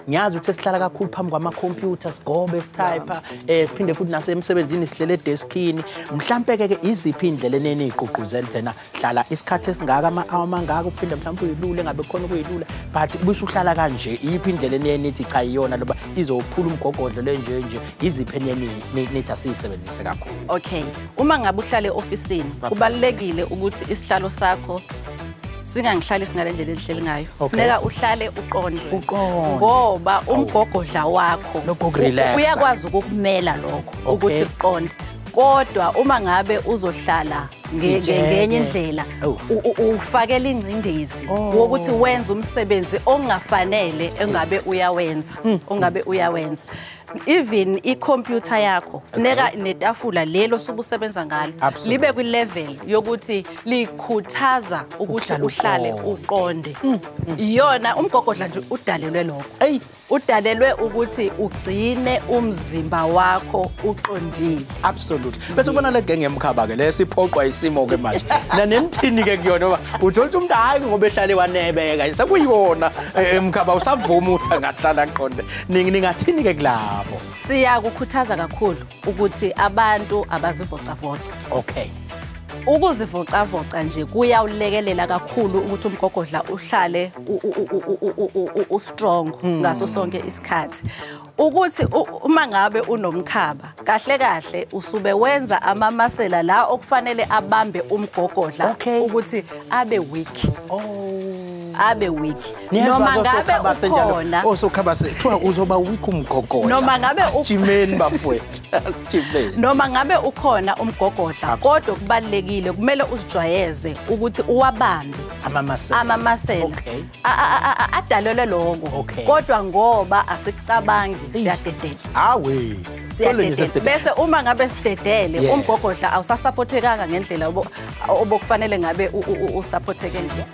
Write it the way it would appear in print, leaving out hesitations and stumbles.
Ngiyazi ukuthi sihlala kakhulu phambi kwamakhompyutha, sigobe, sithayipha, siphinde futhi nasemsebenzini sihlele edeskini. Mhlampe ke iziphi indlela eniyigqugquzela thena hlala isikhathi esingaka, ama-hour amangaka, uphinde mhlawumbe uyilule ngabe khona ukuyilula, but bese uhlala kanje, iyiphi indlela eniye nithi cha iyona loba izophula umgogodlo le nje nje, iziphi eniye nithi asiyisebenzise kakhulu? Okay, uma ngabe uhlale e-ofisini, kubalulekile ukuthi isihlalo sakho singangihlalisi ngale ndlela elihleli ngayo. Funeka uhlale uqonde. Uqonde. Ngoba umgogodla wakho Lokho ukurelaxa. Uyakwazi ukukumela lokho ukuthi kuqonde. Kodwa uma ngabe uzohlala Sitsheke. ngenye indlela, ufakela ingcindezi wokuthi wenze umsebenzi ongafanele engabe uyawenza, ongabe uyawenza. Even ikhompyutha yakho funeka netafula lelo suke usebenza ngalo libe kwi-level yokuthi likhuthaza ukuthi Ukuhlala uhlale uqonde. uqonde. Iyona umgogodla nje udalelwe lokho. Eyi. Udalelwe ukuthi ugcine umzimba wakho uqondile. Absolutely. Bese kubona le genge yemkhaba ke lesiphoqwa isimo ke manje. Na nenithini ke kuyona, ngoba uthola ukuthi umuntu hayi ngoba ehlale wanebeka sekuyona emkhaba usavuma ukuthi angahlala qonde. Ningathini ke kulabo? Siyakukhuthaza kakhulu ukuthi abantu abazivocavoca. Ukuzivocavoca nje kuyawulekelela kakhulu ukuthi umgogodla uhlale u-strong ngaso sonke isikhathi. Ukuthi uma ngabe unomkhaba, kahle kahle usube wenza amamasela la okufanele abambe umgogodla ukuthi abe weak. Abe weak. Niyezwa Noma ke ngabe osokhaba senjalo, ukhona osokhaba kuthiwa uzoba weak umgogodla. Noma ngabe Asijimeni bafowethu. Asijimeni. Noma ngabe ukhona umgogodla, kodwa kubalulekile kumele uzijwayeze ukuthi uwabambe amamasela. Amamasela. Adalelwe lokho. Kodwa ngoba asikucabangi, siyadedela. Awe. Siyadedela. Bese uma ngabe sidedele, umgogodla awusasupportekanga ngendlela obokufanele ngabe usupporteke ngayo.